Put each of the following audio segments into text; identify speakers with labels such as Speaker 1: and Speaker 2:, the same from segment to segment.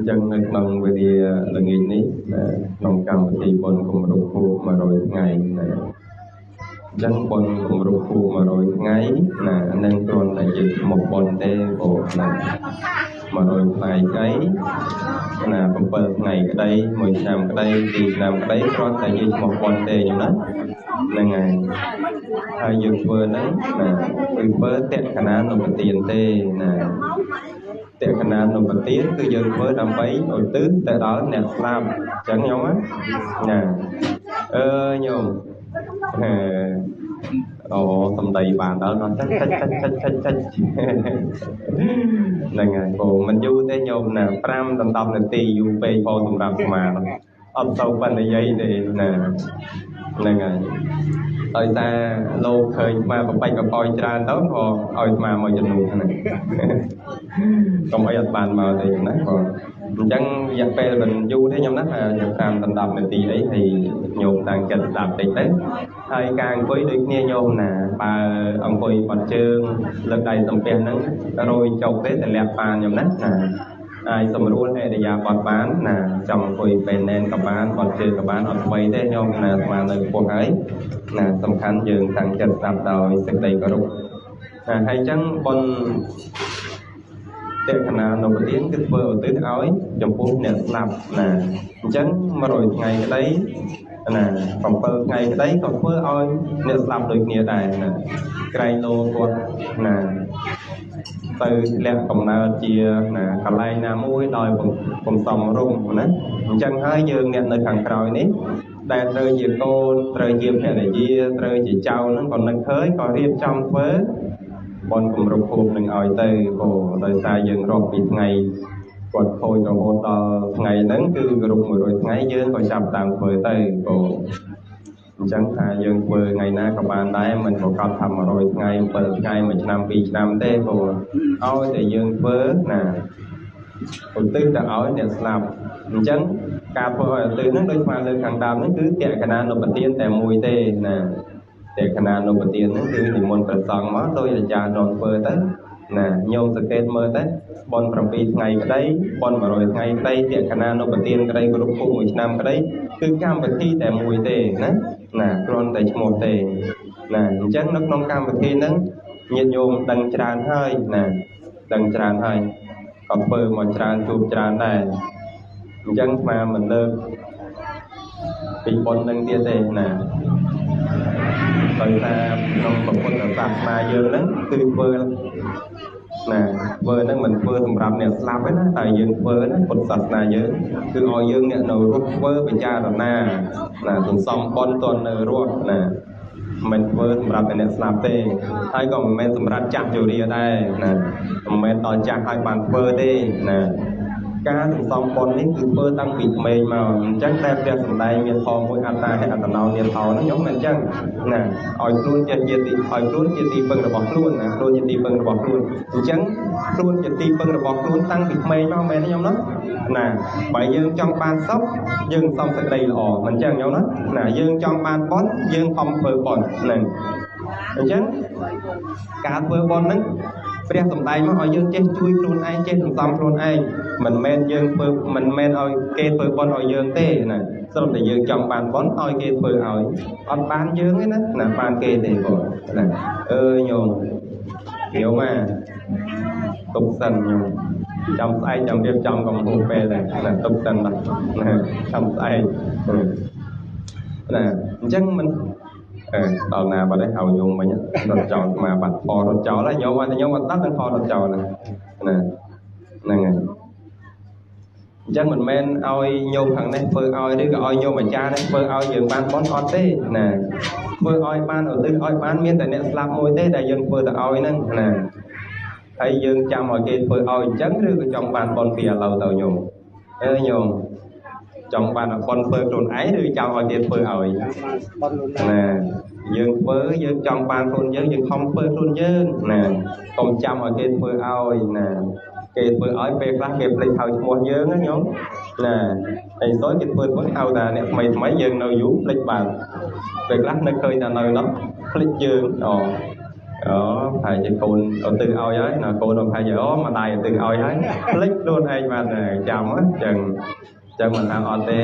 Speaker 1: ចឹងនៅក្នុងវេលាល្ងាចនេះក្នុងកម្មវិធីបុណ្យគម្រប់ខួប100ថ្ងៃណាអញ្ចឹងបុណ្យគម្រប់ខួប100ថ្ងៃណានឹងគ្រាន់តែជាឈ្មោះបុណ្យទេបងណា100ថ្ងៃក្តីណា7ថ្ងៃក្តី1ឆ្នាំក្តី2ឆ្នាំក្តីគ្រាន់តែជាឈ្មោះបុណ្យទេញោមណាហ្នឹងហើយហើយយើងធ្វើហ្នឹងណាគឺធ្វើតក្កណានុបទានទេណាតក្កណានុបទានគឺយើងធ្វើដើម្បីឧទ្ទិសទៅដល់អ្នកស្លាប់អញ្ចឹងញោមណាអឺញោមអូសំដីបានដល់ដល់ចាច់ចាច់ចាច់ចាច់ចាច់ហ្នឹងហើយអូមិនយូរទេញោមណា5ដល់10នាទីយូរពេកផងសម្រាប់ស្មាអត់ទៅប៉ុណ្ណនិយាយទេណាហ្នឹងហើយដោយសារលោកឃើញស្មាបបាច់បបយច្រើនទៅក៏ឲ្យស្មាមកជំនួសហ្នឹងកុំអីអត់បានមកទេណាក៏អញ្ចឹងរយៈពេលមិនយូរទេខ្ញុំណា5ដល់10នាទីអីហើយញោមតាំងចិត្តស្ដាប់តិចទៅហើយការអង្គុយដូចគ្នាញោមណាបើអង្គុយបាត់ជើងលើកដៃសំពះហ្នឹងរយចុកទេតែលាក់បានញោមណាណាអាចសម្រួលអរិយាបថបានណាចង់អង្គុយពេលណែនក៏បានបត់ជើងក៏បានអត់អ្វីទេញោមណាស្មាននៅពោះហើយណាសំខាន់យើងតាំងចិត្តស្ដាប់ដោយសេចក្តីគោរពណាហើយអញ្ចឹងបុណ្យតក្កណានុបទានគឺធ្វើឧទ្ទិសឲ្យចំពោះអ្នកស្លាប់ណាអញ្ចឹង100ថ្ងៃក្តីណា7ថ្ងៃក្តីក៏ធ្វើឲ្យអ្នកស្លាប់ដូចគ្នាដែរណាក្រែងលោគាត់ណាទៅធ្លាក់កំណើតជាណាកន្លែងណាមួយដោយពុំសមរម្យណាអញ្ចឹងហើយយើងអ្នកនៅខាងក្រោយនេះដែលត្រូវជាកូនត្រូវជាភរិយាត្រូវជាចៅហ្នឹងក៏នឹកឃើញក៏រៀបចំធ្វើបុណ្យគម្រប់ខួបនឹងឲ្យទៅព្រោះដោយសារយើងរាប់ពីថ្ងៃគាត់ខូចរហូតដល់ថ្ងៃហ្នឹងគឺគ្រប់100ថ្ងៃយើងក៏ចាប់តាមធ្វើទៅព្រោះអញ្ចឹងថាយើងធ្វើថ្ងៃណាក៏បានដែរមិនប្រកាសថា100ថ្ងៃ7ថ្ងៃ1ឆ្នាំ2ឆ្នាំទេព្រោះឲ្យតែយើងធ្វើណាឧទ្ទិសទៅឲ្យអ្នកស្លាប់អញ្ចឹងការធ្វើឲ្យឧទ្ទិសហ្នឹងដូចស្មានលើខាងដើមហ្នឹងគឺតក្កណានុបទានតែមួយទេណាតក្កណានុបទានហ្នឹងគឺនិមន្តព្រះសង្ឃមកដោយអាចារ្យនាំធ្វើទៅណាញោមសង្កេតមើលទៅបុណ្យ7ថ្ងៃក្តីបុណ្យ100ថ្ងៃក្តីតក្កណានុបទានក្តីគ្រប់ខួប1ឆ្នាំក្តីគឺកម្មវិធីតែមួយទេណាណាគ្រាន់តែឈ្មោះទេណាអញ្ចឹងនៅក្នុងកម្មវិធីហ្នឹងញាតិញោមដឹងច្រើនហើយណាដឹងច្រើនហើយក៏ធ្វើមកច្រើនជួបច្រើនដែរអញ្ចឹងស្មាមិនលើកពីបុណ្យនឹងទៀតទេណាដោយសារក្នុងពុទ្ធសាសនាយើងហ្នឹងគឺធ្វើណាធ្វើហ្នឹងមិនធ្វើសម្រាប់អ្នកស្លាប់ទេណាតែយើងធ្វើណាពុទ្ធសាសនាយើងគឺឲ្យយើងអ្នកនៅរស់ធ្វើពិចារណាណាសន្សំបុណ្យទាន់នៅរស់ណាមិនធ្វើសម្រាប់អ្នកស្លាប់ទេហើយក៏មិនមែនសម្រាប់ចាស់ជរាដែរណាមិនមែនដល់ចាស់ហើយបានធ្វើទេណាការសន្សំបុណ្យនេះគឺធ្វើតាំងពីក្មេងមកអញ្ចឹងតែព្រះសម្ដែងមានធម៌មួយអត្តាហើយអត្តនោនាថោហ្នឹងខ្ញុំមិនអញ្ចឹងណាឲ្យខ្លួនជាទីឲ្យខ្លួនជាទីពឹងរបស់ខ្លួនណាខ្លួនជាទីពឹងរបស់ខ្លួនអញ្ចឹងខ្លួនជាទីពឹងរបស់ខ្លួនតាំងពីក្មេងមកមែនទេខ្ញុំណាណាបើយើងចង់បានសុខយើងសំសេចក្តីល្អមិនអញ្ចឹងខ្ញុំណាណាយើងចង់បានបុណ្យយើងខំធ្វើបុណ្យហ្នឹងអញ្ចឹងការធ្វើបុណ្យហ្នឹងព្រះសម្ដែងមកឲ្យយើងចេះជួយខ្លួនឯងចេះសន្សំខ្លួនឯងមិនមែនយើងធ្វើមិនមែនឲ្យគេធ្វើបុណ្យឲ្យយើងទេណាស្រាប់តែយើងចង់បានបុណ្យឲ្យគេធ្វើឲ្យអត់បានយើងទេណាណាបានគេទេបងណាអើញោមញោមអាទុកសិនញោមចាំស្អែកចាំរៀបចំកំពុងពេលដែរណាទុកសិនណាចាំស្អែកណាអញ្ចឹងមិនដល់ណាបាត់ហើយហៅញោមមិញរត់ចោលស្មាបាត់ផរត់ចោលហើយញោមអត់ញោមអត់ដាប់នឹងផរត់ចោលណាហ្នឹងហើយអញ្ចឹងមិនមែនឲ្យញោមខាងនេះធ្វើឲ្យឬក៏ឲ្យញោមអាចារ្យនេះធ្វើឲ្យយើងបានបុណ្យអត់ទេណាធ្វើឲ្យបានឧទ្ទិសឲ្យបានមានតែអ្នកស្លាប់មួយទេដែលយើងធ្វើទៅឲ្យហ្នឹងណាហើយយើងចាំឲ្យគេធ្វើឲ្យអញ្ចឹងឬក៏ចង់បានបុណ្យពីឥឡូវទៅញោមអើញោមចង់បានបុណ្យធ្វើខ្លួនឯងឬចង់ឲ្យគេធ្វើឲ្យណាយើងធ្វើយើងចង់បានខ្លួនយើងយើងខំធ្វើខ្លួនយើងណាកុំចាំឲ្យគេធ្វើឲ្យណាគេធ្វើឲ្យពេលខ្លះគេភ្លេចហៅឈ្មោះយើងណាញោមណាហើយសោយគេធ្វើធ្វើហៅតែអ្នកថ្មីថ្មីយើងនៅយូរភ្លេចបានពេលខ្លះនៅឃើញតែនៅនោះភ្លេចយើងអូ អូប្រហែលជាកូនឧទ្ទិសឲ្យហើយណាកូនប្រហែលជាអូម្ដាយឧទ្ទិសឲ្យហើយភ្លេចខ្លួនឯងបានចាំអញ្ចឹងចឹងមិនថាអត់ទេ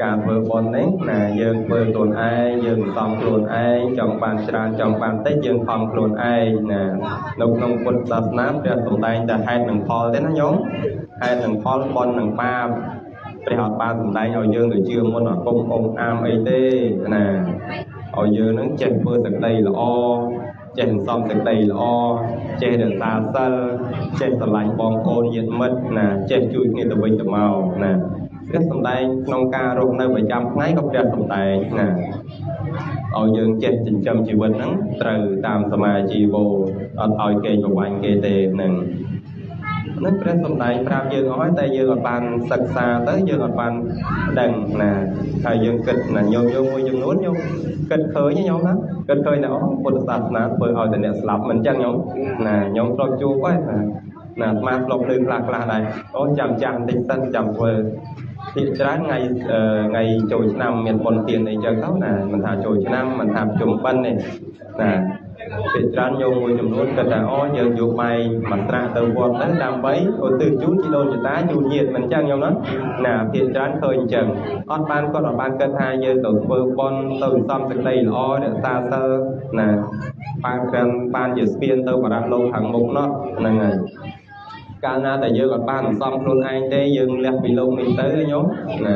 Speaker 1: ការធ្វើបុណ្យនេះណាយើងធ្វើខ្លួនឯងយើងសំខ្លួនឯងចង់បានច្រើនចង់បានតិចយើងខំខ្លួនឯងណានៅក្នុងពុទ្ធសាសនាព្រះសម្ដែងតែហេតុនិងផលទេណាញោមហេតុនិងផលបុណ្យនិងបាបព្រះអត់បានសម្ដែងឲ្យយើងទៅជឿមុនអាគមអងអាមអីទេណាឲ្យយើងនឹងចេះធ្វើសេចក្តីល្អចេះសន្សំសេចក្តីល្អចេះរក្សាសិលចេះស្រឡាញ់បងប្អូនញាតិមិត្តណាចេះជួយគ្នាទៅវិញទៅមកណាព្រះសម្ដែងក្នុងការរស់នៅប្រចាំថ្ងៃក៏ព្រះសម្ដែងណាឲ្យយើងចេះចិញ្ចឹមជីវិតហ្នឹងត្រូវតាមសមាជីវោអត់ឲ្យគេប្រវាញ់គេទេហ្នឹងនេះព្រះសម្ដែងប្រាប់យើងអស់ហើយតែយើងអត់បានសិក្សាទៅយើងអត់បានដឹងណាហើយយើងគិតណាញោមយើងមួយចំនួនញោមគិតឃើញញោមណាគិតឃើញថាអូពុទ្ធសាសនាធ្វើឲ្យតែអ្នកស្លាប់មិនអញ្ចឹងញោមណាញោមធ្លាប់ជួបហើយណាអាត្មាធ្លាប់ឮខ្លះខ្លះដែរអូចាំចាស់បន្តិចសិនចាំធ្វើភាគច្រើនថ្ងៃចូលឆ្នាំមានបុណ្យទានអីចឹងទៅណាមិនថាចូលឆ្នាំមិនថាប្រជុំបិណ្ឌទេណាភាគច្រើនញោមមួយចំនួនគិតថាអូយើងយកបាយមួយត្រាស់ទៅវត្តទៅដើម្បីឧទ្ទិសជូនជីដូនជីតាជូនញាតិមិនចឹងញោមណាណាភាគច្រើនឃើញអញ្ចឹងអត់បានគាត់អត់បានគិតថាយើងទៅធ្វើបុណ្យទៅសំសេចក្តីល្អរក្សាសិលណាបានក្រានបានជាស្ពានទៅបរៈលោកខាងមុខនោះហ្នឹងហើយកាលណាតែយើងអត់បានសំខ្លួនឯងទេយើងលះពីលោកនេះទៅញោមណា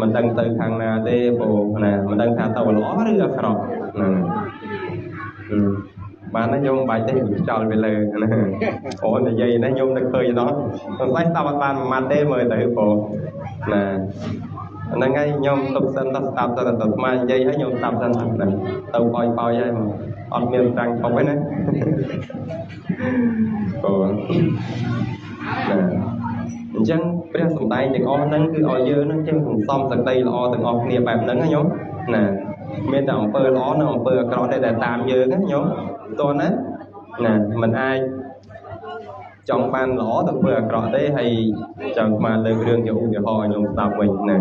Speaker 1: មិនដឹងទៅខាងណាទេបងណាមិនដឹងថាទៅល្អឬអាក្រក់ណាបានណាញោមបាច់ទេចោលវាលើណាអូនិយាយនេះញោមនឹកឃើញដល់សង្ស័យស្ដាប់អត់បានមួយម៉ាត់ទេមើលទៅបងណាហ្នឹងហើយញោមទុកសិនទៅស្ដាប់ទៅទៅស្មាននិយាយហើយញោមស្ដាប់សិនណាទៅបោយបោយហើយអត់មានត្រាំងឈប់ទេណាបងណាអញ្ចឹងព្រះសម្ដែងទាំងអស់ហ្នឹងគឺឲ្យយើងហ្នឹងចេះសន្សំសក្តីល្អទាំងអស់គ្នាបែបហ្នឹងណាញោមណាមានតែអំពើល្អនិងអំពើអាក្រក់ទេដែលតាមយើងណាញោមតោះណាណាមិនអាចចង់បានល្អទៅធ្វើអាក្រក់ទេហើយចង់មកលើករឿងជាឧទាហរណ៍ឲ្យញោមស្ដាប់វិញណា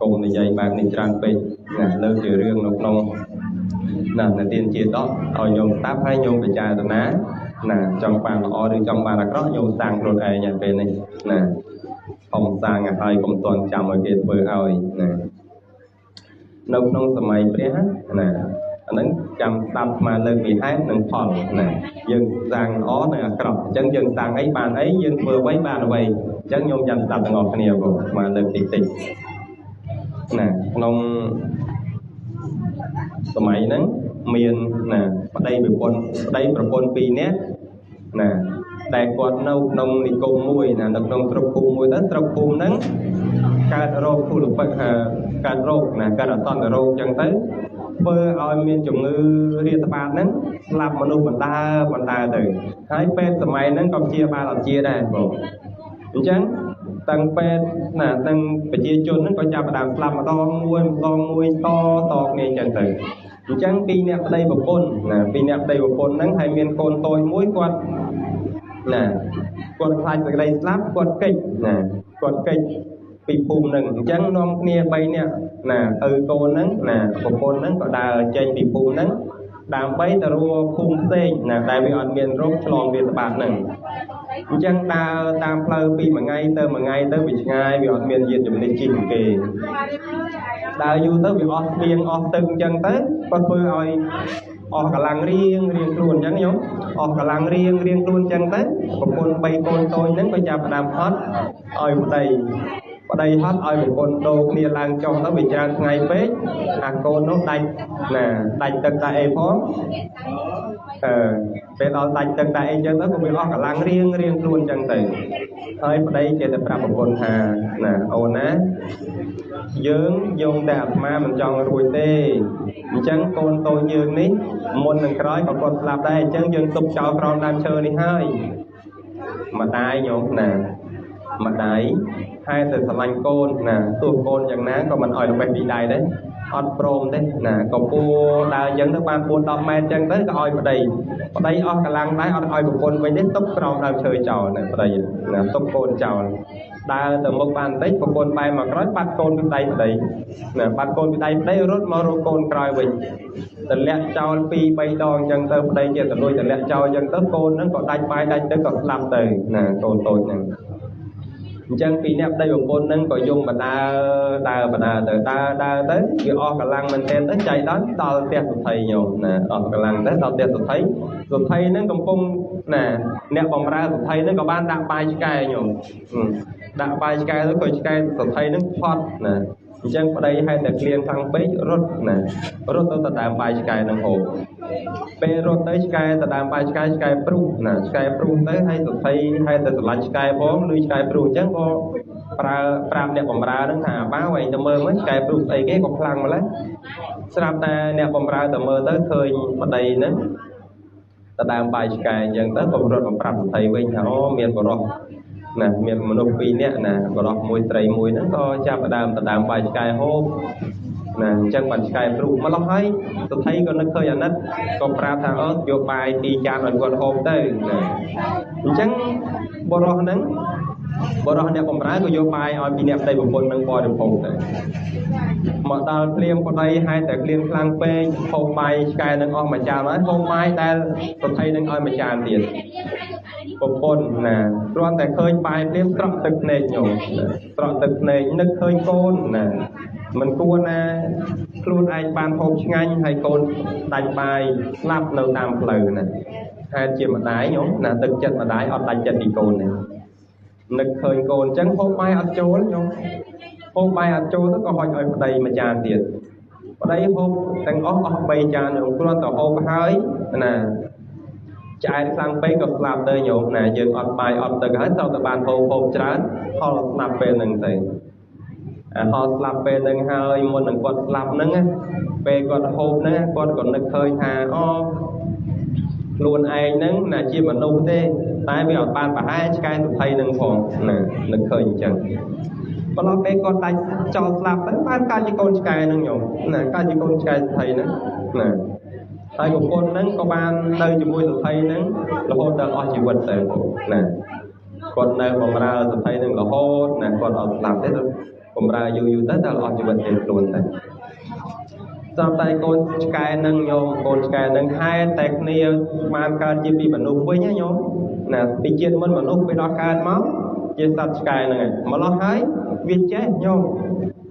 Speaker 1: កុំនិយាយបែបនេះច្រើនពេកណាលើកជារឿងនៅក្នុងណានិទានជាតកឲ្យញោមស្ដាប់ហើយញោមពិចារណាណាចង់បានល្អឬចង់បានអាក្រក់ញោមសាងខ្លួនឯងហើយពេលនេះណាកុំសាងឲ្យហើយកុំទាន់ចាំឲ្យគេធ្វើឲ្យណានៅក្នុងសម័យព្រះណាអាហ្នឹងចាំស្ដាប់មកលើកពីហេតុនិងផលណាយើងសាងល្អនិងអាក្រក់អញ្ចឹងយើងសាងអីបានអីយើងធ្វើអ្វីបានអ្វីអញ្ចឹងញោមចាំស្ដាប់ទាំងអស់គ្នាបងមកលើកតិចតិចណាក្នុងសម័យហ្នឹងមានណាប្តីប្រពន្ធប្តីប្រពន្ធពីរនាក់ណាដែលគាត់នៅក្នុងនិគមមួយណានៅក្នុងស្រុកភូមិមួយទៅស្រុកភូមិហ្នឹងកើតរោគធុលបិកើតរោគណាកើតអសន្នរោគអញ្ចឹងទៅធ្វើឲ្យមានជំងឺរាតត្បាតហ្នឹងស្លាប់មនុស្សបណ្ដើបណ្ដើទៅហើយពេទ្យសម័យហ្នឹងក៏ព្យាបាលអត់ជាដែរបងអញ្ចឹងតាំងពេទ្យណាតាំងប្រជាជនហ្នឹងក៏ចាប់ផ្ដើមស្លាប់ម្ដងមួយម្ដងមួយតតគ្នាអញ្ចឹងទៅអញ្ចឹងពីរអ្នកប្តីប្រពន្ធណាពីរអ្នកប្តីប្រពន្ធហ្នឹងហើយមានកូនតូចមួយគាត់ណាគាត់ខ្លាចសេចក្តីស្លាប់គាត់គេចណាគាត់គេចពីភូមិហ្នឹងអញ្ចឹងនាំគ្នា3នាក់ណាឪកូនហ្នឹងណាប្រពន្ធហ្នឹងក៏ដើរចេញពីភូមិហ្នឹងដើម្បីទៅរកភូមិផ្សេងណាដែលវាអត់មានរោគឆ្លងរាតត្បាតហ្នឹងអញ្ចឹងដើរតាមផ្លូវពីមួយថ្ងៃទៅមួយថ្ងៃទៅវាឆ្ងាយវាអត់មានយានជំនិះជិះគេដើរយូរទៅវាអស់ស្បៀងអស់ទឹកអញ្ចឹងទៅគាត់ធ្វើឲ្យអស់កម្លាំងរៀងរៀងខ្លួនអញ្ចឹងញោមអស់កម្លាំងរៀងរៀងខ្លួនអញ្ចឹងទៅប្រពន្ធ3កូនតូចហ្នឹងក៏ចាប់ផ្ដើមហត់ឲ្យប្តីប្តីហត់ឲ្យប្រពន្ធដូរគ្នាឡើងចុះទៅវាច្រើនថ្ងៃពេកអាកូននោះដាច់ណាដាច់ទឹកតែអីផងអឺពេលដល់ដាច់ទឹកតែអីចឹងទៅក៏វាអស់កម្លាំងរៀងរៀងខ្លួនចឹងទៅហើយប្តីចេះតែប្រាប់ប្រពន្ធថាណាអូនណាយើងយងតែអាត្មាមិនចង់រួចទេអញ្ចឹងកូនតូចយើងនេះមុននឹងក្រោយក៏គាត់ស្លាប់ដែរអញ្ចឹងយើងទុកចោលក្រោមដើមឈើនេះហើយម្ដាយញោមណាម្ដាយហេតុតែស្រឡាញ់កូនណាទោះកូនយ៉ាងណាក៏មិនឲ្យល្បេះពីដៃដែរ អត់ព្រមទេណាក៏ពូដើរអញ្ចឹងទៅបាន4 10ម៉ែត្រអញ្ចឹងទៅក៏ឲ្យប្តីប្តីអស់កម្លាំងដែរអត់ឲ្យប្រពន្ធវិញទេទុកក្រោមដើមឈើចោលណាប្តីណាទុកកូនចោលដើរទៅមុខបានបន្តិចប្រពន្ធបែរមកក្រោយបាត់កូនពីដៃប្តីណាបាត់កូនពីដៃប្តីរត់មករកកូនក្រោយវិញតម្លាក់ចោល2 3ដងអញ្ចឹងទៅប្តីជាទៅលួចតម្លាក់ចោលអញ្ចឹងទៅកូនហ្នឹងក៏ដាច់បាយដាច់ទឹកក៏ស្លាប់ទៅណាកូនតូចហ្នឹងអញ្ចឹងពីអ្នកប្តីប្រពន្ធហ្នឹងក៏យំបណ្ដើដើបណ្ដើទៅដើដើទៅវាអស់កម្លាំងមែនទែនទៅចៃដល់ដល់ផ្ទះសុថីញោមណាអស់កម្លាំងទៅដល់ផ្ទះសុថីសុថីហ្នឹងកំពុងណាអ្នកបំរើសុថីហ្នឹងក៏បានដាក់បាយឆ្កែញោមដាក់បាយឆ្កែទៅក៏ឆ្កែសុថីហ្នឹងផត់ណាអញ្ចឹងប្តីហេតុតែឃ្លានខ្លាំងពេករត់ណារត់ទៅទៅដើមបាយឆ្កែនឹងហូបពេលរត់ទៅឆ្កែទៅដើមបាយឆ្កែឆ្កែព្រុសណាឆ្កែព្រុសទៅហើយសុថីហេតុតែស្រឡាញ់ឆ្កែផងឬឆ្កែព្រុសអញ្ចឹងក៏ប្រើប្រាប់អ្នកបំរើនឹងថាបាវឯងទៅមើលមើលឆ្កែព្រុសស្អីគេក៏ខ្លាំងម្ល៉េះស្រាប់តែអ្នកបំរើទៅមើលទៅឃើញប្តីហ្នឹងទៅដើមបាយឆ្កែអញ្ចឹងទៅក៏រត់មកប្រាប់សុថីវិញថាអូមានបរិសណាមានមនុស្ស2នាក់ណាបរិសមួយស្រីមួយហ្នឹងក៏ចាប់ផ្ដើមទៅដើមបាយឆ្កែហូបណាអញ្ចឹងបានឆ្កែព្រុសម្ល៉េះហើយសុថីក៏នឹកឃើញអាណិតក៏ប្រាប់ថាអូយកបាយ2ចានឲ្យគាត់ហូបទៅណាអញ្ចឹងបរិសហ្នឹងបរិសអ្នកបំរើក៏យកបាយឲ្យពីអ្នកប្តីប្រពន្ធនឹងបរិភោគទៅមកដល់ភ្លាមប្តីហេតុតែភ្លាមខ្លាំងពេកហូបបាយឆ្កែនឹងអស់មួយចានហើយហូបបាយដែលសុថីនឹងឲ្យមួយចានទៀតប្រពន្ធណាគ្រាន់តែឃើញបាយភ្លាមស្រក់ទឹកភ្នែកញោមស្រក់ទឹកភ្នែកនឹកឃើញកូនណាមិនគួរណាខ្លួនឯងបានហូបឆ្ងាញ់ហើយកូនដាច់បាយស្លាប់នៅតាមផ្លូវណាហេតុជាម្ដាយញោមណាទឹកចិត្តម្ដាយអត់ដាច់ចិត្តពីកូនទេនឹកឃើញកូនអញ្ចឹងហូបបាយអត់ចូលញោមហូបបាយអត់ចូលទៅក៏ហុចឲ្យប្តីមួយចានទៀតប្តីហូបទាំងអស់អស់3ចានញោមគ្រាន់តែហូបហើយណាឆ្អែតខ្លាំងពេកក៏ស្លាប់ទៅញោមណាយើងអត់បាយអត់ទឹកហើយត្រូវតែបានហូបហូបច្រើនហល់ស្លាប់ពេលហ្នឹងទៅអាហល់ស្លាប់ពេលហ្នឹងហើយមុននឹងគាត់ស្លាប់ហ្នឹងពេលគាត់ហូបហ្នឹងគាត់ក៏នឹកឃើញថាអូខ្លួនឯងហ្នឹងណាជាមនុស្សទេតែវាអត់បានប្រហែលឆ្កែសុថីនឹងផងណានឹកឃើញអញ្ចឹងបន្លំពេលគាត់ដាច់ចោលស្លាប់ទៅបានកើតជាកូនឆ្កែហ្នឹងញោមណាកើតជាកូនឆ្កែសុថីហ្នឹងណាហើយប្រពន្ធហ្នឹងក៏បាននៅជាមួយសុថីហ្នឹងរហូតដល់អស់ជីវិតទៅណាគាត់នៅបម្រើសុថីហ្នឹងរហូតណាគាត់អត់ស្លាប់ទេបម្រើយូរយូរទៅដល់អស់ជីវិតទេខ្លួនទៅស្រាប់តែកូនឆ្កែនឹងញោមកូនឆ្កែនឹងហេតុតែគ្នាបានកើតជាពីមនុស្សវិញណាញោមណាពីជាតិមុនមនុស្សពេលដល់កើតមកជាសត្វឆ្កែហ្នឹងឯងម្ល៉េះហើយវាចេះញោម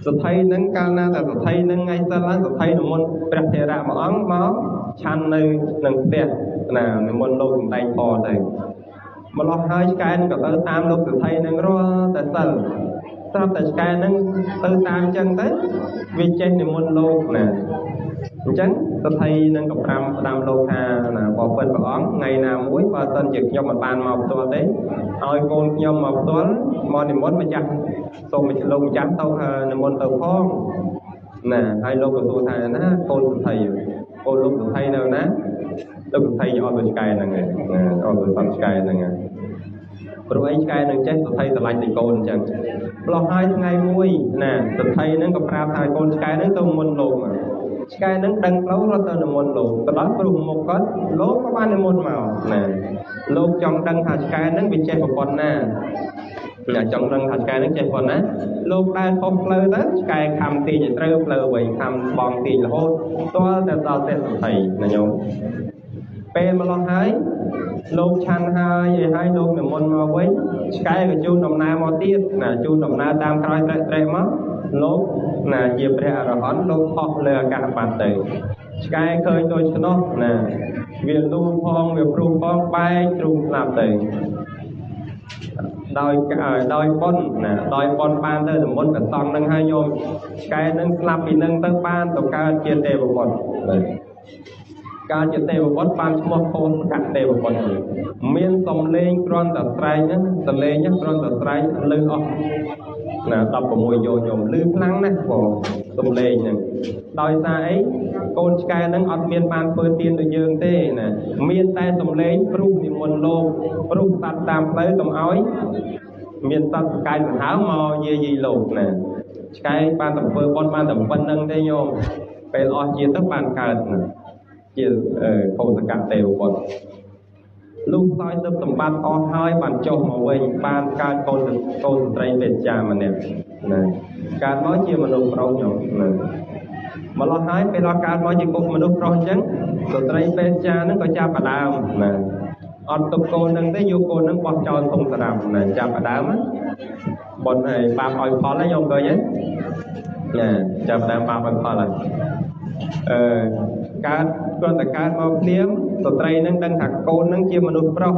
Speaker 1: សុថីនឹងកាលណាតែសុថីនឹងថ្ងៃសិលឡើងសុថីនិមន្តព្រះថេរៈមួយអង្គមកឆាន់នៅនឹងផ្ទះណានិមន្តលោកសំដែងធម៌ទៅម្ល៉េះហើយឆ្កែនឹងក៏ទៅតាមលោកសុថីនឹងរាល់តែសិលស្រាប់តែឆ្កែនឹងទៅតាមអញ្ចឹងទៅវាចេះនិមន្តលោកណាអញ្ចឹងសុថីនឹងក៏ប្រាំផ្ដាំលោកថាណាបបិទ្ធព្រះអង្គថ្ងៃណាមួយបើសិនជាខ្ញុំមិនបានមកផ្ទាល់ទេឲ្យកូនខ្ញុំមកផ្ទាល់មកនិមន្តម្ចាស់សូមលោកម្ចាស់ទៅនិមន្តទៅផងណាហើយលោកក៏សួរថាណាកូនសុថីកូនលោកសុថីនៅណាលោកសុថីអត់ទៅឆ្កែហ្នឹងឯងណាអត់ទៅសត្វឆ្កែហ្នឹងឯងព្រោះអីឆ្កែនឹងចេះសុថីស្រឡាញ់តែកូនអញ្ចឹងម្ល៉េះហើយថ្ងៃមួយណាសុថីហ្នឹងក៏ប្រាប់ថាកូនឆ្កែហ្នឹងទៅមុនលោកមកឆ្កែហ្នឹងដឹងផ្លូវរត់ទៅនិមន្តលោកទៅដល់ព្រោះមុខគាត់លោកក៏បាននិមន្តមកណាលោកចង់ដឹងថាឆ្កែហ្នឹងវាចេះប្រពន្ធណាណាចង់ដឹងថាឆ្កែហ្នឹងចេះប៉ុណ្ណាលោកដើរខុសផ្លូវទៅឆ្កែខំទាញឲ្យត្រូវផ្លូវវិញខំបងទាញរហូតទាល់តែដល់ផ្ទះសុថីណាញោមពេលម្ល៉េះហើយលោកឆាន់ហើយអីហើយលោកនិមន្តមកវិញឆ្កែក៏ជូនដំណើរមកទៀតណាជូនដំណើរតាមក្រោយត្រេះត្រេះមកលោកណាជាព្រះអរហន្តលោកហោះលើអាកាសបាត់ទៅឆ្កែឃើញដូច្នោះណាវាលូផងវាព្រុសផងបែកទ្រូងស្លាប់ទៅដោយប៉ុនណាដោយប៉ុនបានទៅនិមន្តព្រះសង្ឃនឹងហើយញោមឆ្កែនឹងស្លាប់ពីនឹងទៅបានទៅកើតជាទេវបុត្រកើតជាទេវបុត្របានឈ្មោះកូនកទេវបុត្រមានសំលេងគ្រាន់តែស្រែកណាសំលេងគ្រាន់តែស្រែកលឺអស់ណា16យោញោមលឺខ្លាំងណាស់បងសំលេងហ្នឹងដោយសារអីកូនឆ្កែហ្នឹងអត់មានបានធ្វើទានដូចយើងទេណាមានតែសំលេងព្រុសនិមន្តលោកព្រុសសត្វតាមផ្លូវកុំឲ្យ មានសត្វកាយដង្ហើមមកយាយីលោកណាឆ្កែបានតែធ្វើបុណ្យបានតែប៉ុណ្្នឹងទេញោមពេលអស់ជាតិទៅបានកើតណាជាកោសកទេវបុត្រលុះសោយទិព្វសម្បត្តិអស់ហើយបានចុះមកវិញបានកើតកូនកូនស្ត្រីពេជ្យាម្នាក់ណាកើតមកជាមនុស្សប្រុសញោមណាម្ល៉េះហើយពេលដល់កើតមកជាគុកមនុស្សប្រុសអញ្ចឹងស្ត្រីពេជ្យាហ្នឹងក៏ចាប់ផ្ដើមណាអត់ទុកកូនហ្នឹងទេយកកូនហ្នឹងបោះចោលធំសារ៉ាំណាចាប់ផ្ដើមបុណ្យហើយបាបឲ្យផលហ្នឹងញោមឃើញទេណាចាប់ផ្ដើមបាបឲ្យផលហើយអឺកើតគ្រាន់តែកើតមកភ្លាមស្ត្រីហ្នឹងដឹងថាកូនហ្នឹងជាមនុស្សប្រុស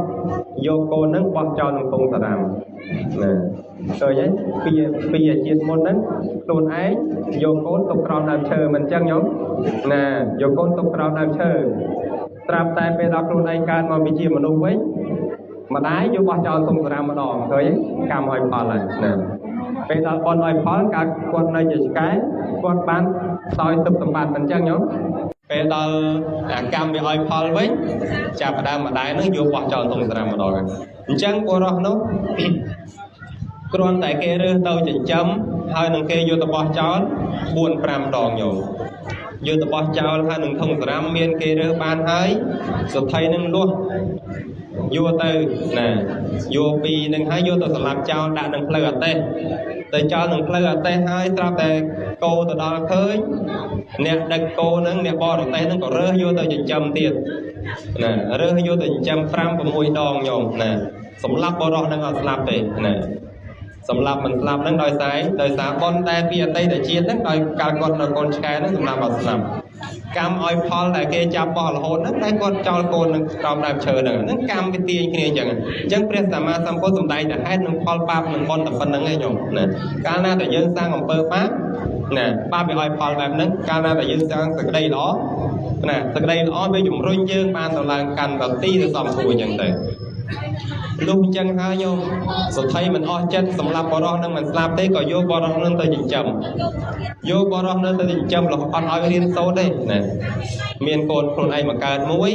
Speaker 1: យកកូនហ្នឹងបោះចោលក្នុងធុងសារ៉ាំណាឃើញទេពីអាជាតិមុនហ្នឹងខ្លួនឯងយកកូនទុកក្រោមដើមឈើមិនអញ្ចឹងញោមណាយកកូនទុកក្រោមដើមឈើត្រាប់តែពេលដល់ខ្លួនឯងកើតមកពីជាមនុស្សវិញម្ដាយយកបោះចោលធុងសារ៉ាំម្ដងឃើញកម្មឲ្យផលហើយណាពេលដល់បុណ្យឲ្យផលកើតគាត់នៅជាឆ្កែគាត់បានសោយទិព្វសម្បត្តិមិនអញ្ចឹងញោមពេលដល់អាកម្មវាឲ្យផលវិញចាប់ផ្ដើមម្ដាយនឹងយកបោះចោលធុងសារ៉ាំម្ដងអញ្ចឹងបុរសនោះគ្រាន់តែគេរើសទៅចិញ្ចឹមហើយនឹងគេយកទៅបោះចោល4 5ដងញោមយកទៅបោះចោលហើយនឹងធុងសារ៉ាំមានគេរើសបានហើយសុថីនឹងលួសយកទៅណាយកពីនឹងហើយយកទៅសម្លាប់ចោលដាក់នឹងផ្លូវអតេះទៅចោលនឹងផ្លូវអតេះហើយស្រាប់តែគោទៅដល់ឃើញអ្នកដឹកគោនឹងអ្នកបរទេសនឹងក៏រើសយកទៅចិញ្ចឹមទៀតណារើសយកទៅចិញ្ចឹម5 6ដងញោមណាសម្លាប់បរោះនឹងអត់ស្លាប់ទេណាសម្លាប់មិនស្លាប់ហ្នឹងដោយសារបុណ្យតែពីអតីតជាតិហ្នឹងដោយកាលគាត់នៅកូនឆ្កែហ្នឹងសម្លាប់អត់ស្លាប់កម្មឲ្យផលដែលគេចាប់បោះរហូតហ្នឹងតែគាត់ចោលកូននឹងក្រោមដើមឈើហ្នឹងហ្នឹងកម្មវាទាញគ្នាអញ្ចឹងអញ្ចឹងព្រះសម្មាសម្ពុទ្ធសម្ដែងតែហេតុនិងផលបាបនិងបុណ្យតែប៉ុណ្្នឹងឯងញោមណាកាលណាតែយើងសាងអំពើបាបណាបាបវាឲ្យផលបែបហ្នឹងកាលណាតែយើងសាងសេចក្តីល្អណាសេចក្តីល្អវាជំរុញយើងបានទៅឡើងកាន់ទៅទីទៅសំគួរអញ្ចឹងទៅលុះអញ្ចឹងហើយញោមសុថីមិនអស់ចិត្តសម្រាប់បរោះនឹងមិនស្លាប់ទេក៏យកបរោះនឹងទៅចិញ្ចឹមយកបរោះនឹងទៅចិញ្ចឹមរហូតអត់ឲ្យរៀនសូត្រទេណាមានកូនខ្លួនឯងមកកើតមួយ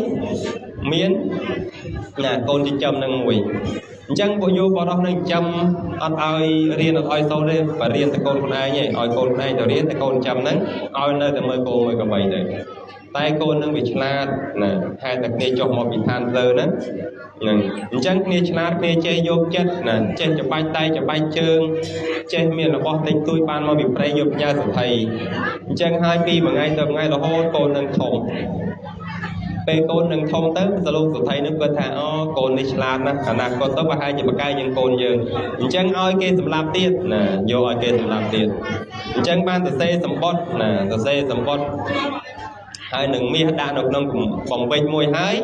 Speaker 1: មានណាកូនចិញ្ចឹមនឹងមួយអញ្ចឹងពួកយកបរោះនឹងចិញ្ចឹមអត់ឲ្យរៀនអត់ឲ្យសូត្រទេបើរៀនតែកូនខ្លួនឯងឯងឲ្យកូនខ្លួនឯងទៅរៀនតែកូនចិញ្ចឹមហ្នឹងឲ្យនៅតែមើលគោមើលក្របីទៅតែកូននឹងវាឆ្លាតណាហេតុតែគ្នាចុះមកពីឋានលើហ្នឹងហ្នឹងអញ្ចឹងគ្នាឆ្លាតគ្នាចេះយកចិត្តណាចេះច្បាច់ដៃច្បាច់ជើងចេះមានរបស់តិចតួចបានមកពីព្រៃយកផ្ញើសុថីអញ្ចឹងហើយពីមួយថ្ងៃទៅមួយថ្ងៃរហូតកូននឹងធំពេលកូននឹងធំទៅសលោកសុថីនឹងគាត់ថាអូកូននេះឆ្លាតណាស់អនាគតទៅប្រហែលជាបកាយជាងកូនយើងអញ្ចឹងឲ្យគេសម្លាប់ទៀតណាយកឲ្យគេសម្លាប់ទៀតអញ្ចឹងបានសរសេរសម្បត្តិណាសរសេរសម្បត្តិហើយនឹងមាសដាក់នៅក្នុងបំពេញមួយហើយ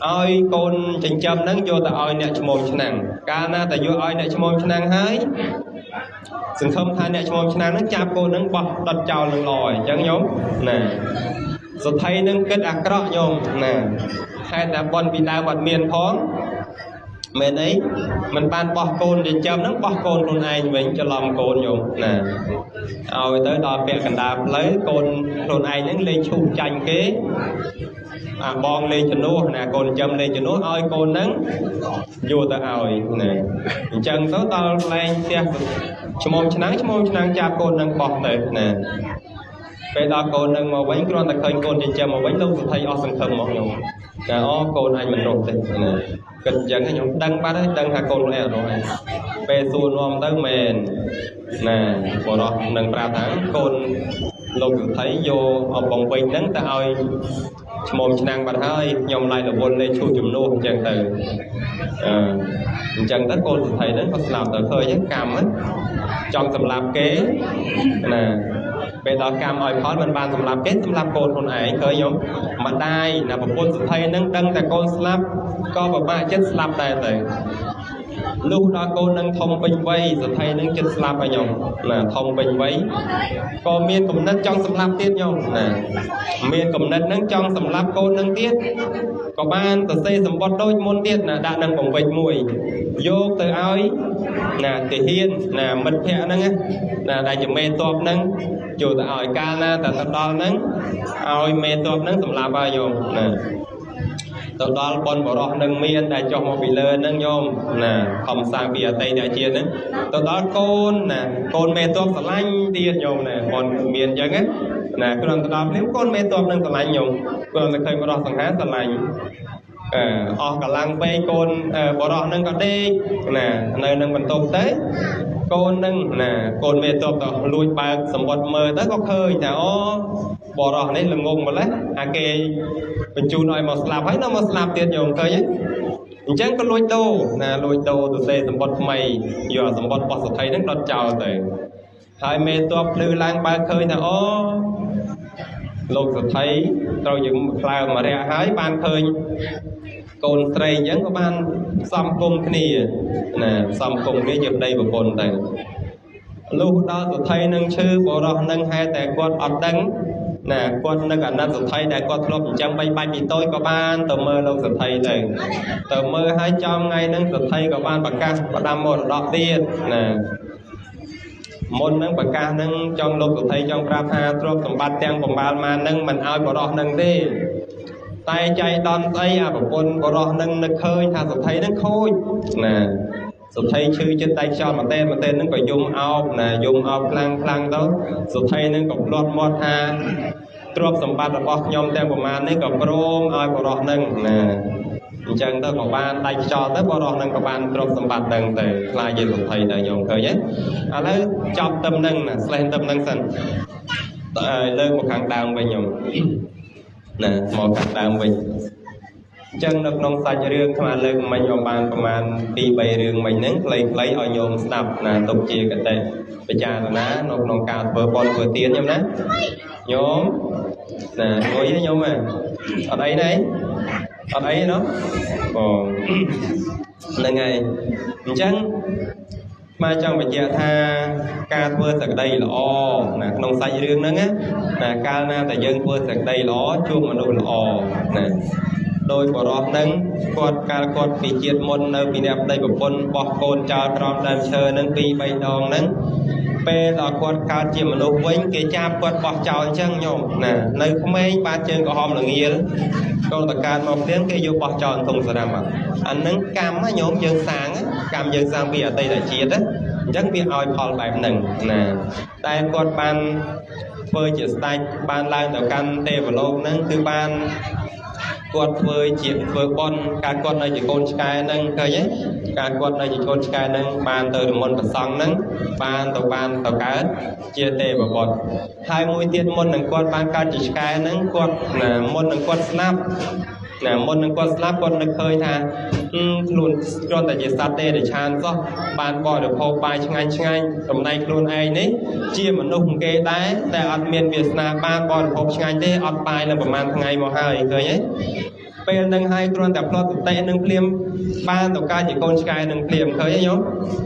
Speaker 1: ឲ្យកូនចិញ្ចឹមហ្នឹងយកទៅឲ្យអ្នកឈ្មោលឆ្នាំងកាលណាតែយកឲ្យអ្នកឈ្មោលឆ្នាំងហើយសង្ឃឹមថាអ្នកឈ្មោលឆ្នាំងហ្នឹងចាប់កូនហ្នឹងបោះដុតចោលនឹងល្អអញ្ចឹងញោមណាសុថីនឹងគិតអាក្រក់ញោមណាហេតុតែបុណ្យពីដើមអត់មានផងមែនអីមិនបានបោះកូនចិញ្ចឹមហ្នឹងបោះកូនខ្លួនឯងវិញច្រឡំកូនញោមណាឲ្យទៅដល់ពាក់កណ្ដាលផ្លូវកូនខ្លួនឯងហ្នឹងលេងឈូសចាញ់គេអាបងលេងជំនួសណាកូនចិញ្ចឹមលេងជំនួសឲ្យកូនហ្នឹងយកទៅឲ្យណាអញ្ចឹងទៅដល់កន្លែងផ្ទះឈ្មោះឆ្នាំងឈ្មោះឆ្នាំងចាប់កូនហ្នឹងបោះទៅណាពេលដល់កូននឹងមកវិញគ្រាន់តែឃើញកូនចិញ្ចឹមមកវិញលោកសុថីអស់សង្ឃឹមមកញោមតែអូកូនអញមិនរស់ទេណាគិតអញ្ចឹងខ្ញុំដឹងបាត់ហើយដឹងថាកូនខ្លួនឯងអត់រស់ហើយពេលសួរនាំទៅមែនណាបរោះនឹងប្រាប់ថាកូនលោកសុថីយកអបងវិញហ្នឹងទៅឲ្យឈ្មោះឆ្នាំងបាត់ហើយខ្ញុំឡាយរវល់លេងឈូសជំនួសអញ្ចឹងទៅអញ្ចឹងទៅកូនសុថីហ្នឹងក៏ស្លាប់ទៅឃើញកម្មចង់សម្លាប់គេណាពេលដល់កម្មឲ្យផលមិនបានសម្លាប់គេសម្លាប់កូនខ្លួនឯងឃើញខ្ញុំម្ដាយណាប្រពន្ធសុថីហ្នឹងដឹងតែកូនស្លាប់ក៏ពិបាកចិត្តស្លាប់ដែរទៅលុះដល់កូននឹងធំពេញវ័យសុថីនឹងចិត្តស្លាប់ហើយខ្ញុំណាធំពេញវ័យក៏មានគំនិតចង់សម្លាប់ទៀតខ្ញុំណាមានគំនិតនឹងចង់សម្លាប់កូននឹងទៀតក៏បានសរសេរសម្បត្តិដូចមុនទៀតណាដាក់នឹងបំពេញមួយយកទៅឲ្យណាទាហានណាមិត្តភ័ក្តិហ្នឹងណាដែលជាមេតបហ្នឹងយកទៅឲ្យកាលណាតែទៅដល់ហ្នឹងឲ្យមេតបហ្នឹងសម្លាប់ហើយញោមណា ទៅដល់ប៉ុនបរោះនឹងមានដែលចុះមកពីលើហ្នឹងញោមណាខំសាងពីអតីតជាតិហ្នឹងទៅដល់កូនណាកូនមេតបស្រឡាញ់ទៀតញោមណាប៉ុនមានអញ្ចឹងណាគ្រាន់ទៅដល់ភ្លាមកូនមេតបនឹងស្រឡាញ់ញោមគ្រាន់តែឃើញបរោះសង្ហាស្រឡាញ់អស់កម្លាំងពេកកូនបរោះនឹងក៏ដេកណានៅនឹងបន្ទប់ទៅកូននឹងណាកូនមេតបទៅលួចបើកសម្បត្តិមើលទៅក៏ឃើញថាអូបរោះនេះល្ងងម្លេះអាគេបញ្ជូនឲ្យមកស្លាប់ហើយនៅមកស្លាប់ទៀតញោមឃើញទេអញ្ចឹងក៏លួចដូរណាលួចដូរទៅសេសម្បត្តិថ្មីយកអាសម្បត្តិរបស់សទ្ធិហ្នឹងដុតចោលទៅហើយមេតបភ្លឺឡើងបើឃើញថាអូលោកសទ្ធិត្រូវយើងក្លើមរៈហើយបានឃើញកូនស្រីអញ្ចឹងក៏បានសំគុំគ្នាណាសំគុំគ្នាជាប្តីប្រពន្ធទៅលុះដល់សទ្ធិនឹងឈឺបរោះនឹងហេតុតែគាត់អត់ដឹងណាគាត់នឹកអាណិតសទ្ធិដែលគាត់ធ្លាប់ចិញ្ចឹមបីបាច់ពីតូចក៏បានទៅមើលលោកសទ្ធិទៅទៅមើលហើយចំថ្ងៃហ្នឹងសទ្ធិក៏បានប្រកាសផ្ដាំមរតកទៀតណាមុននឹងប្រកាសនឹងចង់លោកសទ្ធិចង់ប្រាប់ថាទ្រព្យសម្បត្តិទាំងបំបាលម៉ាននឹងមិនឲ្យបរោះនឹងទេតែចៃដន្យស្អីអាប្រពន្ធបរោះនឹងនឹកឃើញថាសទ្ធិនឹងខូចណាសទ្ធិឈឺចិត្តតែខ្យល់មែនទេនឹងក៏យំអោបណាយំអោបខ្លាំងខ្លាំងទៅសទ្ធិនឹងក៏ផ្លាត់មាត់ថាទ្រព្យសម្បត្តិរបស់ខ្ញុំទាំងប្រមាណនេះក៏ព្រមឲ្យបរោះនឹងណាអញ្ចឹងទៅក៏បានដាច់ខ្យល់ទៅបរោះនឹងក៏បានទ្រព្យសម្បត្តិនឹងទៅខ្លាចជាសទ្ធិទៅញោមឃើញទេឥឡូវចប់ទៅនឹងណាស្លេះទៅនឹងសិនលើកមកខាងដើមវិញញោមណាមកខាងដើមវិញអញ្ចឹងនៅក្នុងសាច់រឿងអាត្មាលើកមិញឲ្យបានប្រមាណ2 3រឿងមិញហ្នឹងខ្លីៗឲ្យញោមស្ដាប់ណាទុកជាកតិពិចារណានៅក្នុងការធ្វើបុណ្យធ្វើទានញោមណាញោមណាងុយទេញោមអត់អីទេអត់អីទេណោះបងហ្នឹងហើយអញ្ចឹងមកចង់បញ្ជាក់ថាការធ្វើសេចក្តីល្អណាក្នុងសាច់រឿងហ្នឹងណាកាលណាតែយើងធ្វើសេចក្តីល្អជួបមនុស្សល្អណាដោយបរោះហ្នឹងគាត់កាលគាត់ពីជាតិមុននៅពីអ្នកប្តីប្រពន្ធបោះកូនចោលក្រោមដើមឈើហ្នឹង2 3ដងហ្នឹងពេលដល់គាត់កើតជាមនុស្សវិញគេចាប់គាត់បោះចោលអញ្ចឹងញោមណានៅក្មេងបានជើងក្រហមល្ងាលកូនតកើតមកភ្លាមគេយកបោះចោលធុងសារ៉ាំអាហ្នឹងកម្មណាញោមយើងសាងកម្មយើងសាងពីអតីតជាតិណាអញ្ចឹងវាឲ្យផលបែបហ្នឹងណាតែគាត់បានធ្វើជាស្ដេចបានឡើងទៅកាន់ទេវលោកហ្នឹងគឺបានគាត់ធ្វើជាធ្វើបុណ្យកាលគាត់នៅជាកូនឆ្កែហ្នឹងឃើញទេកាលគាត់នៅជាកូនឆ្កែហ្នឹងបានទៅនិមន្តព្រះសង្ឃហ្នឹងបានទៅកើតជាទេវបុត្រហើយមួយទៀតមុននឹងគាត់បានកើតជាឆ្កែហ្នឹងគាត់ណាមុននឹងគាត់ស្លាប់ណាមុននឹងគាត់ស្លាប់គាត់នឹកឃើញថាខ្លួនគ្រាន់តែជាសត្វទេរិឆានសោះបានបរិភោគបាយឆ្ងាញ់ឆ្ងាញ់ចំណែកខ្លួនឯងនេះជាមនុស្សគេដែរតែអត់មានវាសនាបានបរិភោគឆ្ងាញ់ទេអត់បាយនៅប្រហែលថ្ងៃមកហើយឃើញទេពេលនឹងហើយគ្រាន់តែផ្លត់សតិនឹងភ្លាមបានទៅកើតជាកូនឆ្កែនឹងភ្លាមឃើញទេញោម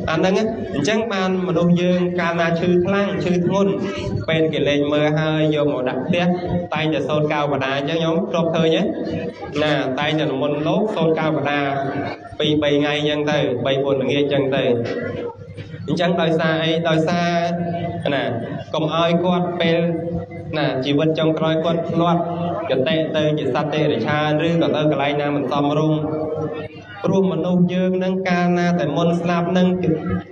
Speaker 1: អាហ្នឹងអញ្ចឹងបានមនុស្សយើងកាលណាឈឺខ្លាំងឈឺធ្ងន់ពេលគេលេងមើលហើយយកមកដាក់ផ្ទះតែងតែសូត្រកៅបដាអញ្ចឹងញោមធ្លាប់ឃើញទេណាតែងតែនិមន្តលោកសូត្រកៅបដា2 3ថ្ងៃអញ្ចឹងទៅ3 4ល្ងាចអញ្ចឹងទៅអញ្ចឹងដោយសារអីដោយសារណាកុំឲ្យគាត់ពេលណាជីវិតចុងក្រោយគាត់ផ្លាត់កតិទៅជាសត្វតិរិឆានឬក៏ទៅកន្លែងណាមិនសមរម្យព្រោះមនុស្សយើងនឹងកាលណាតែមុនស្លាប់នឹង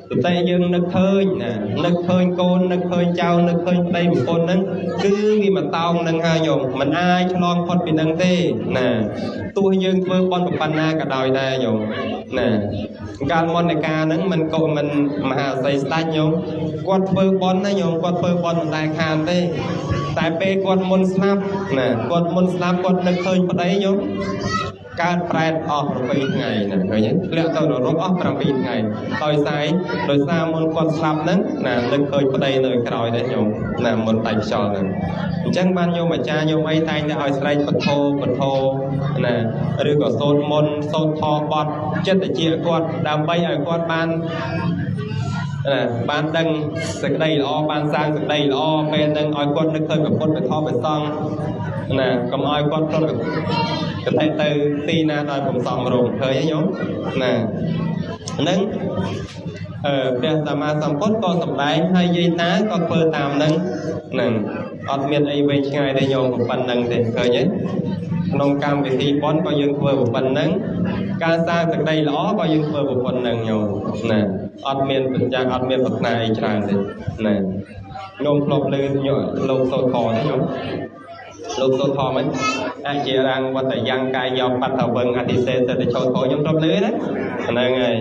Speaker 1: សតិយើងនឹកឃើញណានឹកឃើញកូននឹកឃើញចៅនឹកឃើញប្តីប្រពន្ធនឹងគឺវាមកតោងនឹងហើយញោមមិនអាចឆ្លងផុតពីនឹងទេណាទោះយើងធ្វើបុណ្យប៉ុណ្ណាក៏ដោយដែរញោមណាកាលមុននៃការហ្នឹងមិនកុមិនមហាសីស្ដេចញោមគាត់ធ្វើបុណ្យណាញោមគាត់ធ្វើបុណ្យមិនដែលខានទេតែពេលគាត់មុនស្លាប់ណាគាត់មុនស្លាប់គាត់នឹកឃើញប្តីញោមកើតប្រែតអស់7ថ្ងៃណាឃើញទេធ្លាក់ទៅនរកអស់7ថ្ងៃដោយសារមុនគាត់ស្លាប់ហ្នឹងណានឹកឃើញប្តីនៅក្រោយដែរញោមណាមុនដាច់ខ្យល់ហ្នឹងអញ្ចឹងបានញោមអាចារ្យញោមអីតែងតែឲ្យស្រែកពធពធណាឬក៏សូត្រមន្តសូត្រធម៌បទចិត្តជាគាត់ដើម្បីឲ្យគាត់បានណាបានដឹងសេចក្តីល្អបានសាងសេចក្តីល្អពេលនឹងឲ្យគាត់នឹកឃើញព្រះពុទ្ធព្រះធម៌ព្រះសង្ឃណាកុំឲ្យគាត់ប្រត់កតិទៅទីណាដោយពុំសមរម្យឃើញទេញោមណាហ្នឹងព្រះសម្មាសម្ពុទ្ធក៏សម្ដែងហើយយាយតាក៏ធ្វើតាមហ្នឹងហ្នឹងអត់មានអីវែងឆ្ងាយទេញោមប៉ុណ្្នឹងទេឃើញទេ ក្នុងកម្មវិធីបុណ្យក៏យើងធ្វើប៉ុណ្ណឹងការសាងសេចក្តីល្អក៏យើងធ្វើប៉ុណ្ណឹងញោមណាអត់មានបញ្ចាំងអត់មានប្រាថ្នាអីច្រើនទេណាញោមធ្លាប់ឮលោកសូត្រធម៌ទេញោមលោកសូត្រធម៌មិនអជារាំងវត្តយ៉ាងកាយយោបត្តវឹងអតិសេសតិឆោធោញោមធ្លាប់ឮណាហ្នឹងហើយ